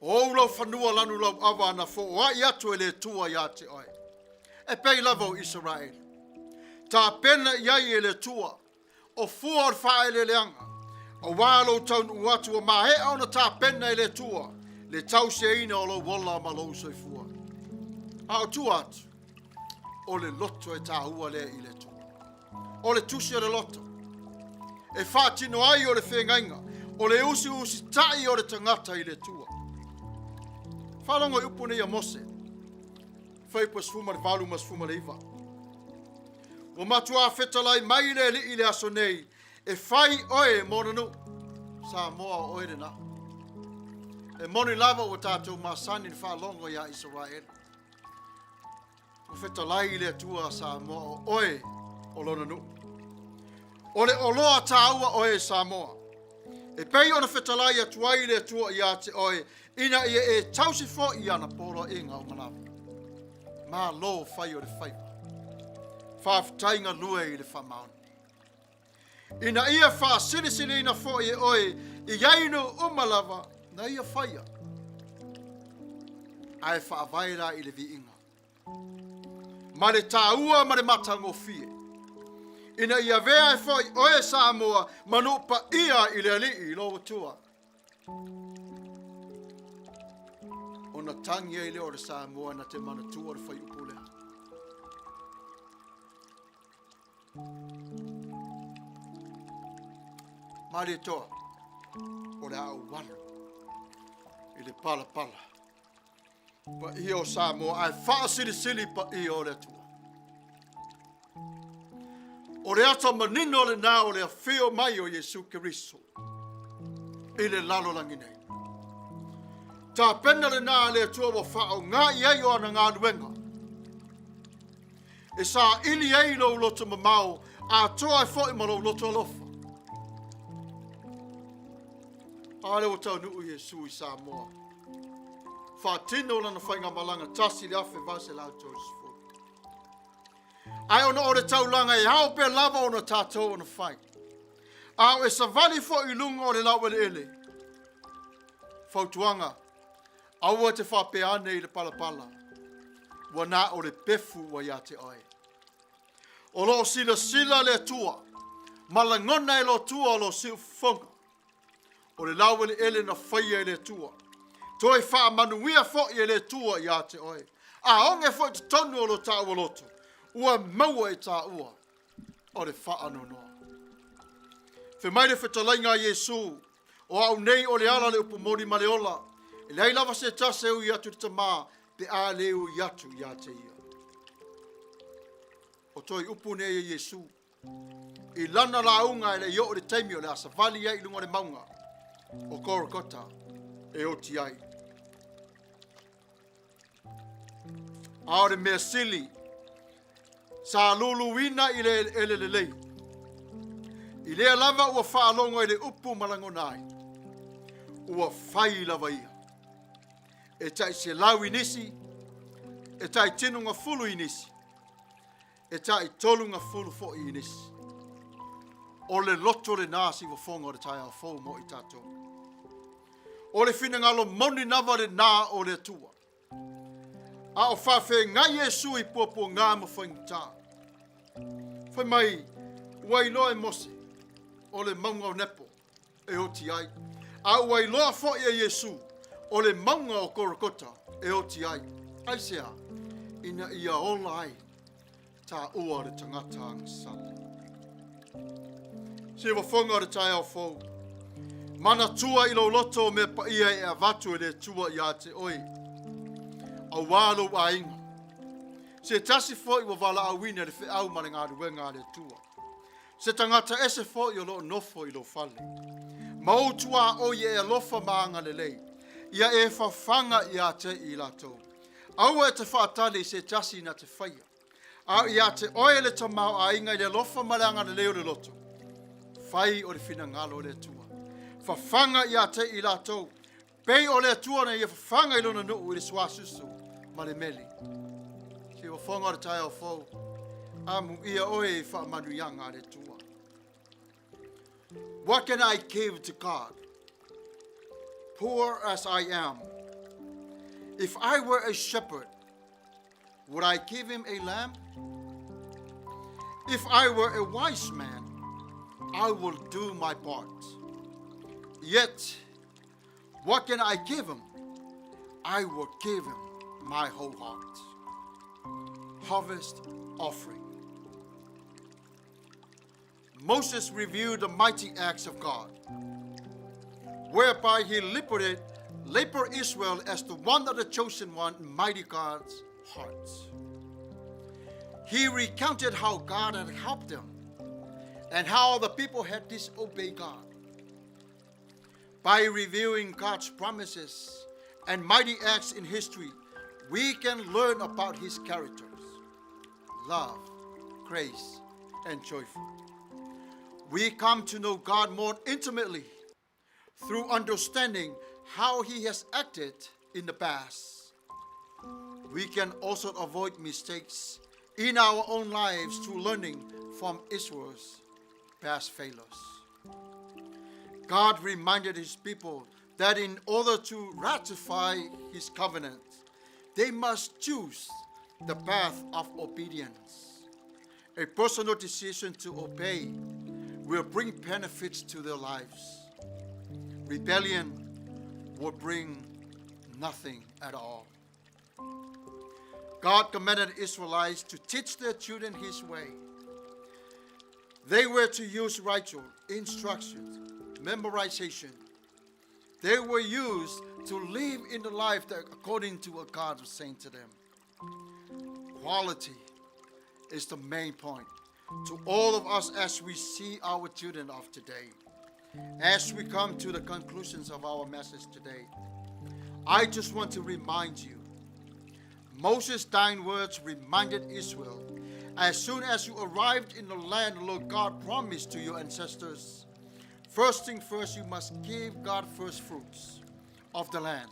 o ou laufanua lanu lauava na fooai atu e le Atua ia te oe, e pei lava o Isaraelu. Tapena i ai e le Atua O fua o le faaeleeleaga, aua lou taunuu atu ua maea ona tapena e le Atua le tausiaina o lou ola ma lou soifua. A o tua atu, o le loto e taua lea i le Atua. O le tusi o le loto e faatino ai o le feagaiga, o le usiusitai o le tagata i le Atua. Faalogo i upu nei a Mose, fuaiupu 18 ma 19. Ua matuā fetalai mai le Alii i le aso nei, e fai oe mo ona nuu. Samoa o oe lena. E moni lava ua tatou masani le faalogo iā Isaraelu. Ua fetalai le Atua Samoa o oe o lona nuu. O le oloa taua oe Samoa. E pei ona fetalai atu ai le Atua ia te oe, ina ia e tausi foi i ana poloaiga uma lava. Malo fai o le faiva. Faafetai galue i le faamaoni. Ina ia faasilisiliina foi e oe i ai nuu uma lava na ia faia. Ae faavae la i le viiga ma le taua ma le matagofie, ina ia avea ai foi oe Samoa ma nuu paia i le Alii i lou Atua. Ona tagi ai lea o le Samoa na te manatua le fuaiupu lea. Malietoa, o le a ou alu i le palapala paia o Samoa ae faasilisili paia o le Atua. O le ata manino lena o le afio mai o Iesu Keriso i le lalolagi nei. Tapena lena a le Atua ua faaaoga i ai o ana galuega e saili ai lou loto mamao atoa ai foi ma lou loto alofa. A lea ua taunuu Iesu i Samoa, faatino lana faigamalaga 1830. Ae ona o le taulaga e ao pea lava ona tatou ona fai, a o e savali foi i luga o le laueleele. Fautuaga, aua te faapea ane i le palapala, ua na o le pefu ua ia te oe. O lo o silasila le Atua ma lagona e lo Atua lo siufofoga. O le laueleele na faia e le Atua. Toe faamanuia foi e le Atua ia te oe. A oge foi totonu o lo taua loto, ua maua e taua o le faanoanoa. Fai mai le fetalaiga a Iesu, o au nei o le ala le upu moni ma le ola, e leai lava se tasi e ui atu i le Tamā, pe a le ui atu ia te ia. O toe upu nei e Iesu, i lana lauga e le i oo i le taimi o le a savali ai i luga o le mauga o Golgota e oti ai. A o le mea sili, sa luluina i le eleele lelei. I lea lava ua faalogo i le upu ma lagona ai, ua fai lava ia. E tai selau i nisi, e tai tino gafulu i nisi, e tai tolu gafulu foi i nisi. O le loto lena siufofoga o le taeao fou mo i tatou. O le finagalo moni lava lena o le Atua. A o faafeagai Iesu i puapuaga ma faigata. Fai mai, ua iloa e Mose, o le mauga o Nepo e oti ai. A ua iloa foi e Iesu, o le mauga o Golgota e oti ai. Aisea? Ina ia ola ai taua o le tagata agasala. Siufofoga o le taeao fou, manatua i lou loto o mea paia e avatu e le Atua ia te oe, auā lou aiga. Se tasi foi ua valaauina i le feau ma le galuega a le Atua. Se tagata ese foi o loo nofo i lou fale. Ma ou tuaoi e alofa ma agalelei, ia e fafaga ia te i latou. Aua e te faatali i se tasi na te faia. A ia te oe le tamaoaiga i le alofa ma le agalelei o le loto. Fai o le finagalo o le Atua. Fafaga ia te i latou. Pei o le Atua na ia fafaga i lona nuu i le suasusu ma le meli. Siufofoga o le taeao fou, amuia oe i faamanuiaga a le Atua. What can I give to God? Poor as I am. If I were a shepherd, would I give him a lamb? If I were a wise man, I will do my part. Yet, what can I give him? I will give him my whole heart. Harvest offering. Moses reviewed the mighty acts of God, whereby he liberated labor Israel as the one of the chosen one in mighty God's hearts. He recounted how God had helped them and how the people had disobeyed God. By reviewing God's promises and mighty acts in history, we can learn about his characters: love, grace, and joyful. We come to know God more intimately. Through understanding how He has acted in the past. We can also avoid mistakes in our own lives through learning from Israel's past failures. God reminded His people that in order to ratify His covenant, they must choose the path of obedience. A personal decision to obey will bring benefits to their lives. Rebellion will bring nothing at all. God commanded Israelites to teach their children His way. They were to use ritual, instructions, memorization. They were used to live in the life that according to what God was saying to them. Quality is the main point to all of us as we see our children of today. As we come to the conclusions of our message today, I just want to remind you, Moses' dying words reminded Israel, as soon as you arrived in the land the Lord God promised to your ancestors, first thing first, you must give God first fruits of the land.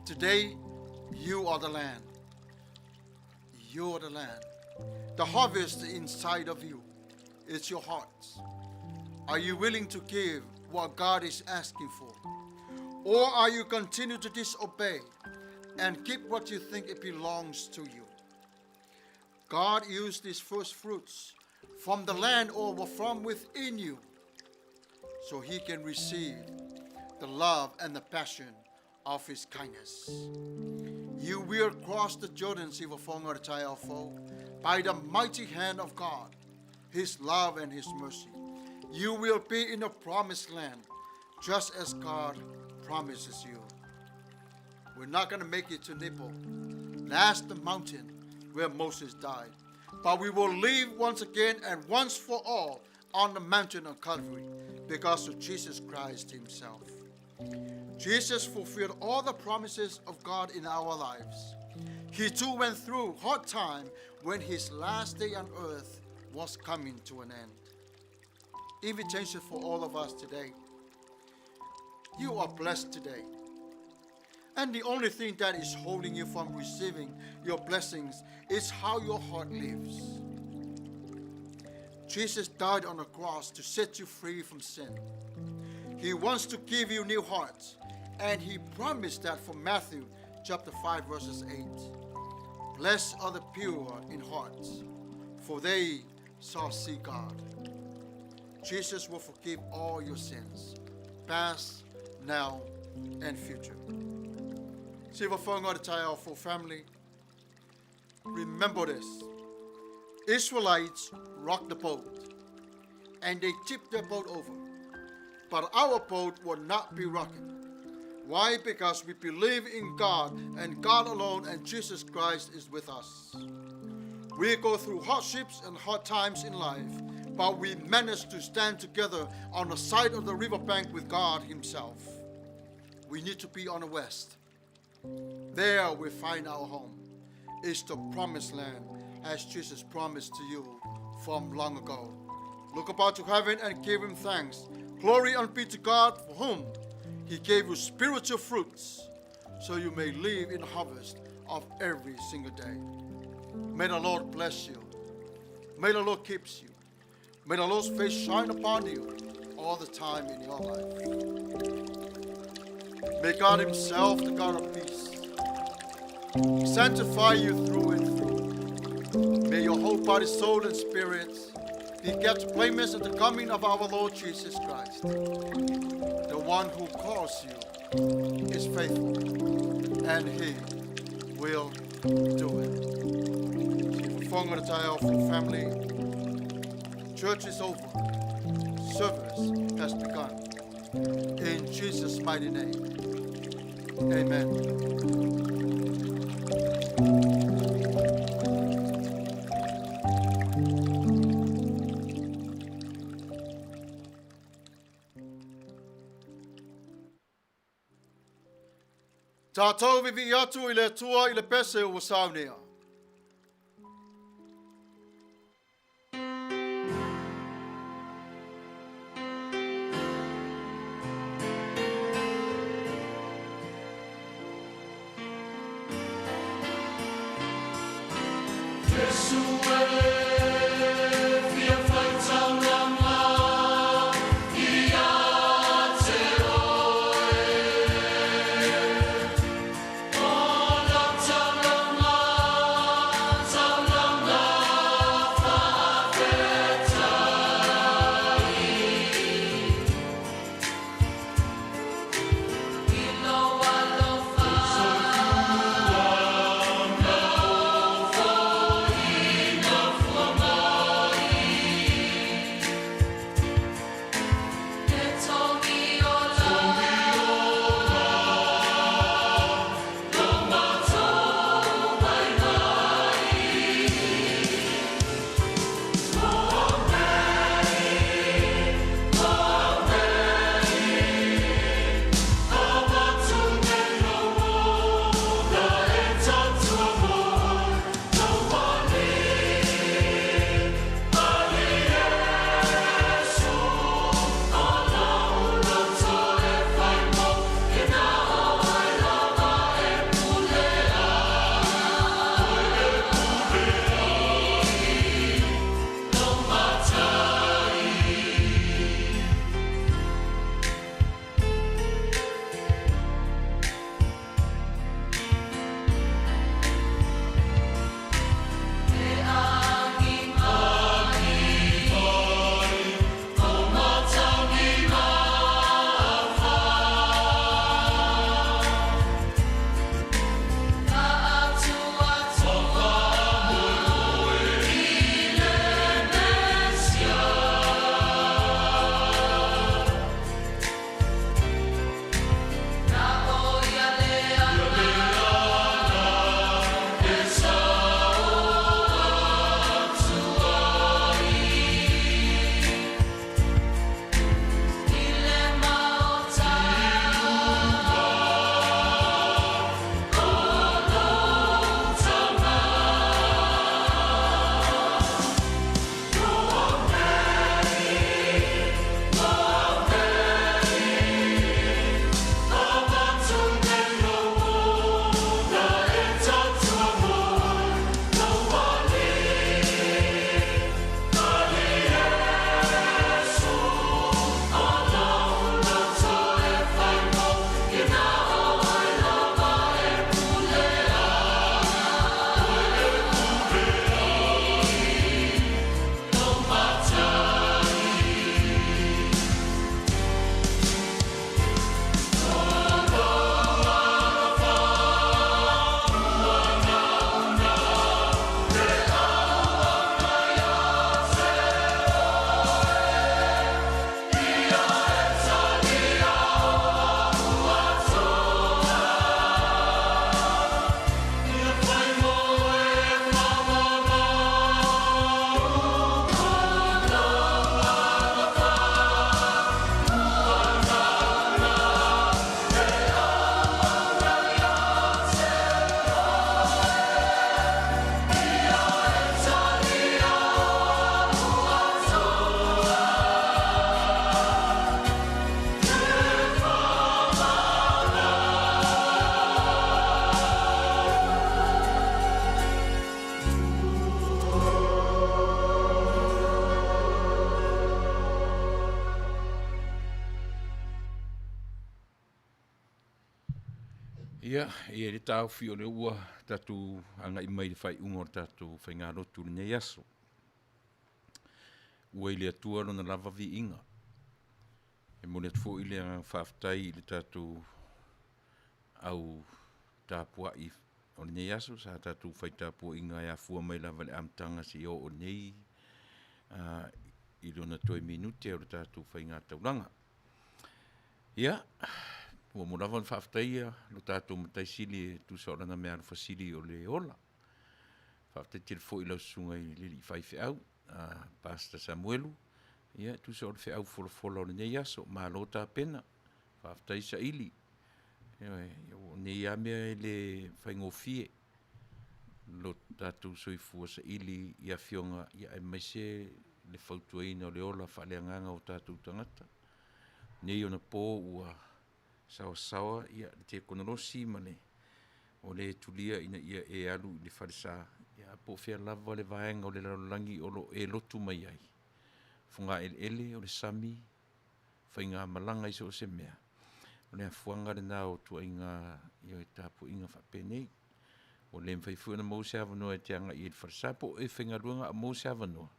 Today, you are the land. You are the land. The harvest inside of you is your heart. Are you willing to give what God is asking for? Or are you continue to disobey and keep what you think it belongs to you? God used these first fruits from the land or from within you so He can receive the love and the passion of His kindness. You will cross the Jordan, by the mighty hand of God, His love and His mercy. You will be in the promised land, just as God promises you. We're not going to make it to Nebo. That's the mountain where Moses died. But we will live once again and once for all on the mountain of Calvary because of Jesus Christ Himself. Jesus fulfilled all the promises of God in our lives. He too went through hard time when his last day on earth was coming to an end. Invitation for all of us today. You are blessed today. And the only thing that is holding you from receiving your blessings is how your heart lives. Jesus died on the cross to set you free from sin. He wants to give you new hearts, and He promised that from Matthew chapter 5 verses 8. Blessed are the pure in heart, for they shall see God. Jesus will forgive all your sins, past, now, and future. For family, remember this. Israelites rocked the boat, and they tipped their boat over. But our boat will not be rocking. Why? Because we believe in God and God alone, and Jesus Christ is with us. We go through hardships and hard times in life, but we manage to stand together on the side of the riverbank with God Himself. We need to be on the west. There we find our home. It's the promised land, as Jesus promised to you from long ago. Look about to heaven and give Him thanks. Glory and be to God, for whom He gave you spiritual fruits, so you may live in the harvest of every single day. May the Lord bless you. May the Lord keep you. May the Lord's face shine upon you all the time in your life. May God Himself, the God of peace, sanctify you through and through. May your whole body, soul, and spirit be kept blameless at the coming of our Lord Jesus Christ. The one who calls you is faithful, and He will do it. For family, church is over. Service has begun. In Jesus' mighty name, amen. Tātou vivi atu i le Atua i le pese ua saunia. Ia, e i ai le taofi o lea ua tatou agai mai i le faaiuga o le tatou faigalotu i lenei aso. Ua i le Atua Lona lava viiga. E momoli atu foi le agaga faafetai i le tatou au tapuai o lenei aso sa tatou fai tapuaiga e afua mai lava i le amataga seia oo nei i lona toe minute o le tatou faigataulaga. Ia, ua muamua lava ona faafetaia lo tatou Matai Sili e tusa o lana meaalofa sili o le ola. Faafetai tele foi i lau susuga i le alii faifeau, Pastor Samuelu, ia e tusa o le feau folafola o lenei aso. Malo tapena, faafetai saili. Ioe, o nei lava mea e le faigofie lo tatou soifua saili i afioga aemaise le fautuaina o le ola faaleagaga o tatou tagata. Nei ona po ua saoasaoa le tekonolosi ma le o lea e tulia ina ia e alu i le falesa Ia, po o fea lava le vaega o le lalolagi o lo o e lotu mai ai, fogaeleele, o le sami, faigamalaga i so o se mea, o le afuaga lena o ituaiga ioe tapuaiga faapenei. Ua le mafai foi ona maua se avanoa e te agai ai i le falesa po o e faigaluega a o maua se avanoa,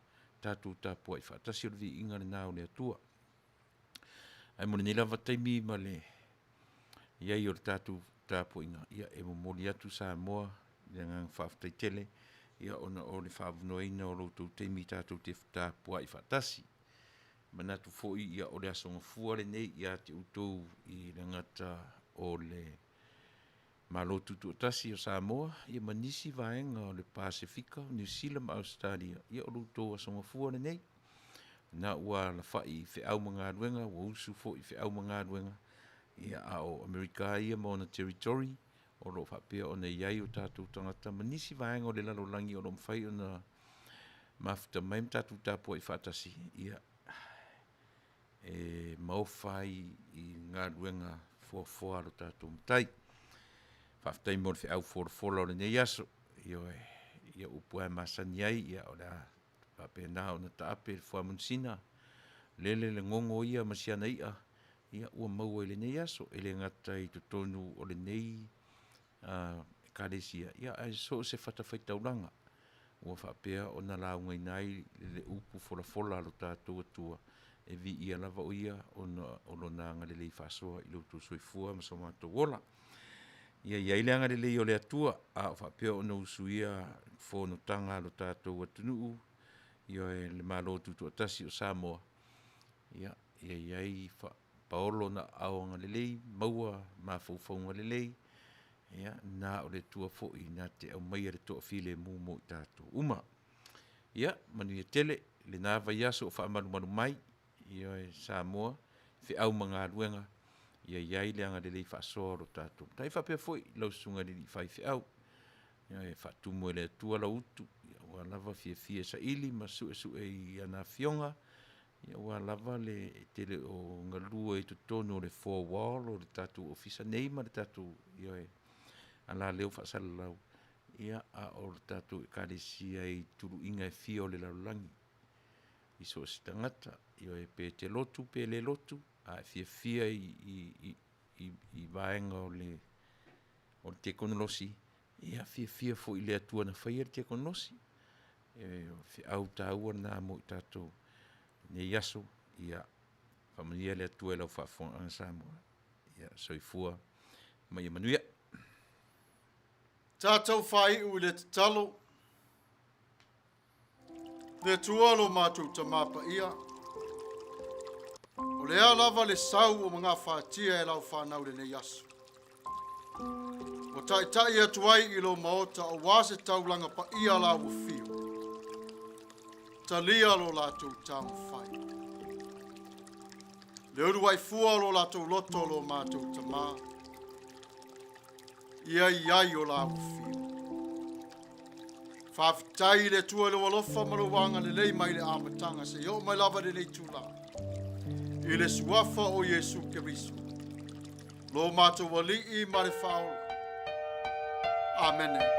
tatou tapuai faatasi, o le viiga lena o le Atua. Ae mo lenei lava taimi ma le i ai o le tatou tapuaiga, ia e momoli atu Samoa i le agaga faafetai tele ona o le faaavanoaina o lo outou taimi tatou te tapuai faatasi. E manatu foi ia o le Aso Gafua lenei ia te outou e le gata o le Malo Tutoatasi o Samoa ma nisi vaega o le Pasefika, Niu Sila ma Ausetalia, ia o lo outou Aso Gafua lenei. Na ua alafai i feau ma galuega, ua usu foi i feau ma galuega, ia a o Amerika lava ia ma ona territory o lo o faapea ona i ai o tatou tagata ma nisi vaega o le lalolagi o lo o mafai ona mafuta mai ma tatou tapuai faatasi, ia, e maofa ai i galuega foafoa a lo tatou Matai. Faafetai mo le feau folafola o lenei aso. Ioe, ia o upu lava e masani ai, ia o le a faapena ona taape le fuamanusina, lele le gogo ia ma si ana i'a, ia ua maua i lenei aso. E le gata i totonu o lenei Ekalesia, ae so o se fatafaitaulaga ua faapea ona laugaina ai le upu folafola a lo tatou Atua, e viia lava o Ia ona o Lona agalelei faasoa i lo outou soifua ma so matou ola. Ia i ai le agalelei o le Atua a o faapea ona usuia fonotaga a lo tatou atunuu, ioe, le Malo Tutoatasi o Samoa, ia i ai paolo ona aao agalelei, maua mafaufauga lelei, na o le Atua foi na te aumaia le toafilemu mo i tatou uma. Ia manuia tele lena vaiaso o faamalumalu mai, ioe Samoa i feau ma galuega, ia i ai le agalelei faasoa o lo tatou Matai. E faapea foi i lau Susuga i le alii faifeau, e faatumu e le Atua lau utu aua lava le fiafia e saili ma suesue i ana Afioga, aua lava le e te le o galue i totonu o le four wall o le tatou Ofisa nei ma le tatou, ioe, ala lea ua faasalalau, a o le tatou Ekalesia i tuluiga e fia o le lalolagi i so o se tagata, ioe, pe te lotu pe le lotu, a e fiafia i vaega o le tekonolosi, ia fiafia foi i le Atua na faia le tekonolosi. O le feau taua lena mo i tatou i lenei aso. Ia faamanuia le Atua i lau faafofogaaga Samoa. Soifua ma ia manuia. Tatou faaiu i le tatalo. Le Atua lo matou Tamā Paia, o le a lava le sau o magafatia e lau fanau i lenei aso, ua taitai atu ai i lo maota aua se taulaga paia la ua fio, talia lo latou taumafai. Le uluai fua o lo latou loto lo matou Tamā, ia i ai o la ua fio. Faafetai i le Atua i lou alofa ma lou agalelei mai le amataga seia oo mai lava i lenei itula. I le suafa o Iesu Keriso, lo matou Alii ma le Faaola. Amene.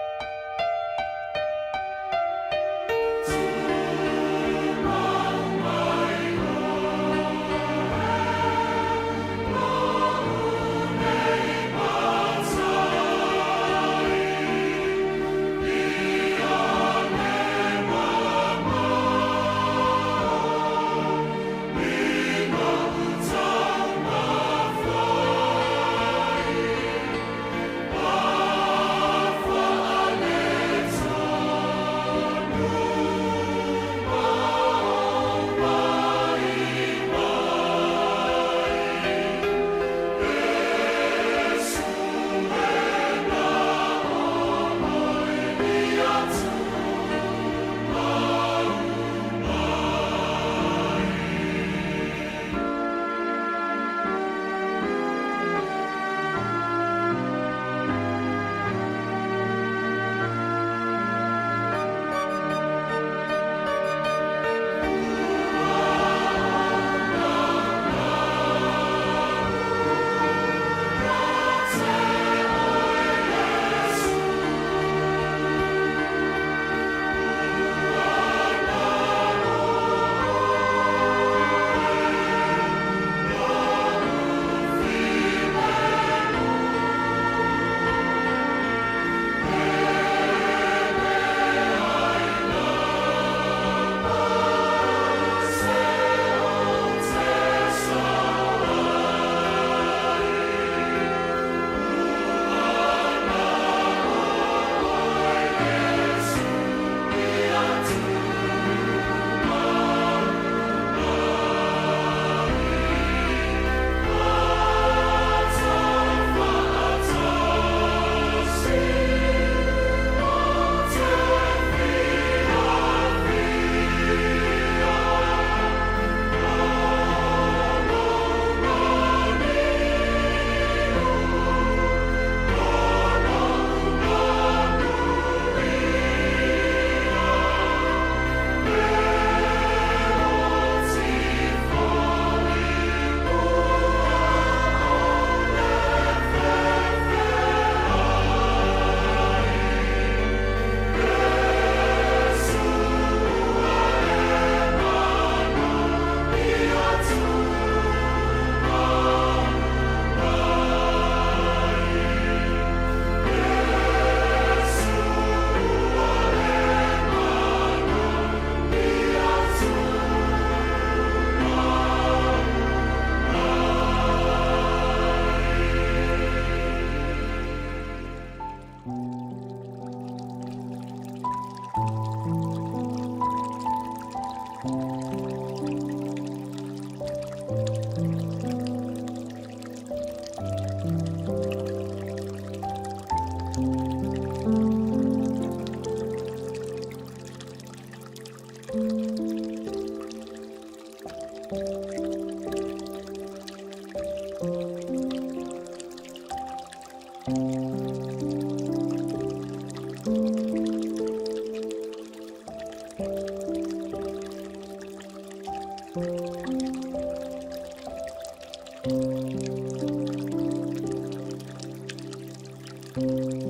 Thank